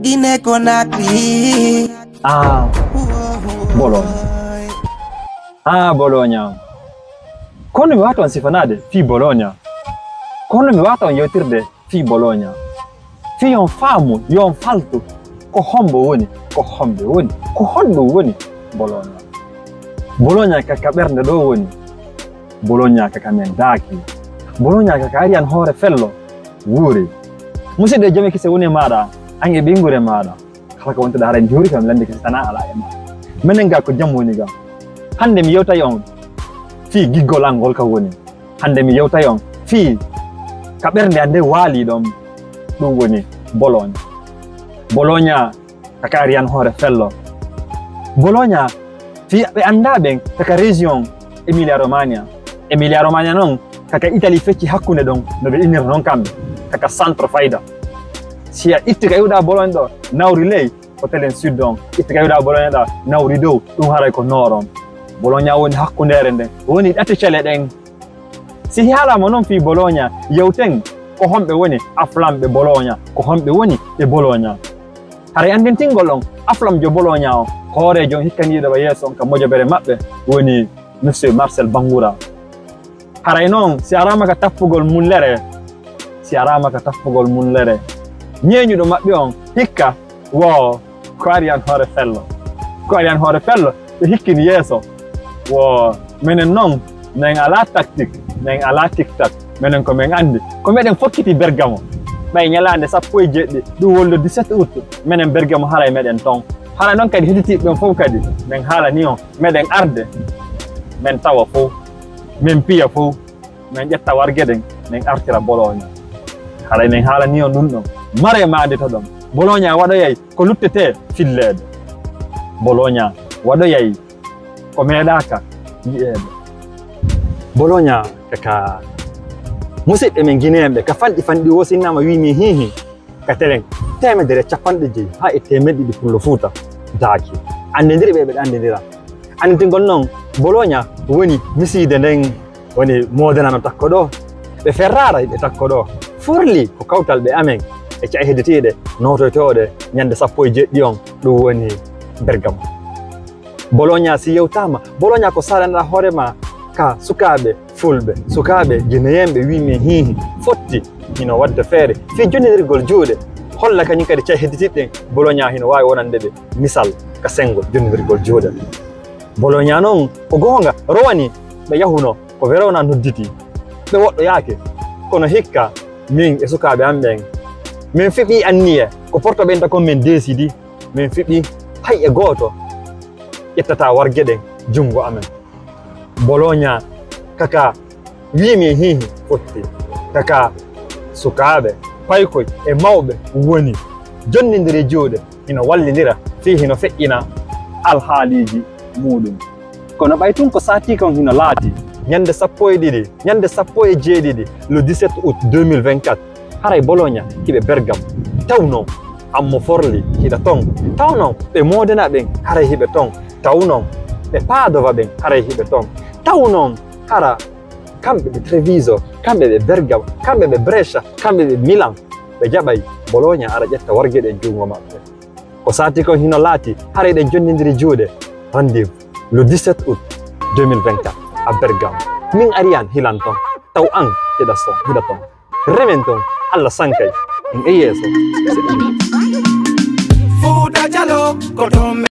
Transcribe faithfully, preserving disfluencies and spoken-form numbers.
Guinée Conakry. Ah, Bologna. Ah, Bologna. Kono mi waton sifanade fi Bologna. Kono mi waton yewtirde fi Bologna. Fi yon faamu, yon faltu. Ko hombo woni, ko hombe woni, ko honɗum woni Bologna. Bologna ka ka ɓernde ɗo woni. Bologna ka ka men daaki. Bologna ka ka ari an hoore fello. Wuuri. Musidɗo e jome kise woni e maɗa, an e ɓingure maɗa. Kala ko wontuɗo haray juuri kam lande kisi tana ala e ma. Menen ga ko jam woni ga. Hande mi yewtay on fii giggol an ngol ka woni. Hande mi yewtay on fii ka ɓernde an nde waali ɗon. Ɗum woni Bologna. Bologna ka ka ari an hoore fello. Bologna fii ɓe annda ɓen ka ka région Emilia Romagna. Emilia Romagna non kaka Italie fecci hakkunde ɗon no ɓe innira non kamɓe kaka centre fayda. Si a itti ka iwɗa Bologna ɗo nawri ley ko telen sud on, itti ka iwɗa Bologna ɗa nawri dow ɗum haray ko nord on. Bologna woni hakkundeere nden woni ɗate cele ɗen. Si haalama non fii Bologna yewten ko homɓe woni aflamɓe Bologna, ko homɓe woni e Bologna. Haray anndintingol on aflamjo Bologna on hooreejo on hikkaniiɗo ɓe yeeso on ka mojobere maɓɓe woni Monsieur Marcel Bangura. Haray noon, si araama ka tappugol mullere, si araama ka tappugol mullere, ñeeñuɗo maɓɓe on hikka wo ko ari an hoore fello. Ko ari an hoore fello, ɓe hikkini yeeso. Wo menen noon, men alaa tactique, men alaa tic-tac. Menen ko men anndi. Ko meɗen fokkiti Bergamo. Ɓay ñalaande sappo e jeeɗiɗi, ɗum wonno dix-sept août, menen Bergamo haray meɗen toon. Haray noon kadi heɗitiiɓe ɓen fof kadi, men haalani on, meɗen arde, men tawa fof, men piya fof, men ƴetta warge ɗen, men artira Bologna. Haray men haalani on ɗum ɗon. Mare maande to ɗon. Bologna waɗoyay ko luttetee filleede. Bologna waɗoyay ko meeɗaaka yi'eede. Bologna ka, ka musiɓɓe men Guinéen ɓe, ka fanɗi fanɗi wosinnaama wiimi hiihi. Ka telen teemedere e capanɗe jeyi haa e teemeɗe ɗiɗi pullo Fuuta daaki. Anndindiri ɓe, ɓe anndindira. Anndintingol noon, Bologna woni misiide nden, woni moodana no takko ɗo. Ɓe Ferrara ɓe takko ɗo. Forli ko kawtal ɓe amen e ca'e hedditiiɗe nootoytooɗe ñande sappo e jeeɗiɗi on, ɗum woni Bergamo. Bologna si yewtaama, Bologna ko saaranɗaa hoore ma ka sukaaɓe fulɓe, sukaaɓe Guinéen ɓe wiimi hiihi fotti hino waɗde feere fii jonnindirgol juuɗe, holla kañum kadi ca'e hedditiiɗe ɗen Bologna hino waawi wonande ɓe misal ka sengo jonnindirgol juuɗe. Bologna noon ko goonga rowani ɓe yahuno ko Verona nodditi. Ɓe woɗɗoyaake, kono hikka min e sukaaɓe am ɓen, min fiɓii anniye ko porto ɓen ta kon men deesidi. Min fiɓi hay e gooto ƴettata warge ɗen junngo amen. Bologna kaka wiimi hiihi fotti, kaka sukaaɓe, paykoy e mawɓe woni jonnindiri juuɗe, hino wallindira fii hino feƴƴina alhaaliiji muuɗum. Kono ɓay tun ko saatii kon hino laati. Ñande sappo e ɗiɗi, ñande sappo e jeeɗiɗi, le dix-sept août deux mille vingt-quatre, haray Bologna hiɓe Bergamo. Taw non, Ammo Forli hiɗa ton. Taw non, ɓe Modena ɓen haray hiɓe ton. Taw non, ɓe Padova ɓen haray hiɓe ton. Taw non, hara kamɓe ɓe Treviso, kamɓe ɓe Bergamo, kamɓe ɓe Brescia, kamɓe ɓe Milan, ɓe jaɓay Bologna ara ƴetta warge ɗen junngo maɓɓe. Ko saatii kon hino laati, haray ɗen jonnindiri juuɗe. Rendez-vous le dix-sept août deux mille vingt-quatre à Bergamo. Min Ariane hilan ton, taw an hiɗa son, hiɗa ton. Remen ton, Allah sankay. Min e yeeso. Fuuta Jaloo, ko ton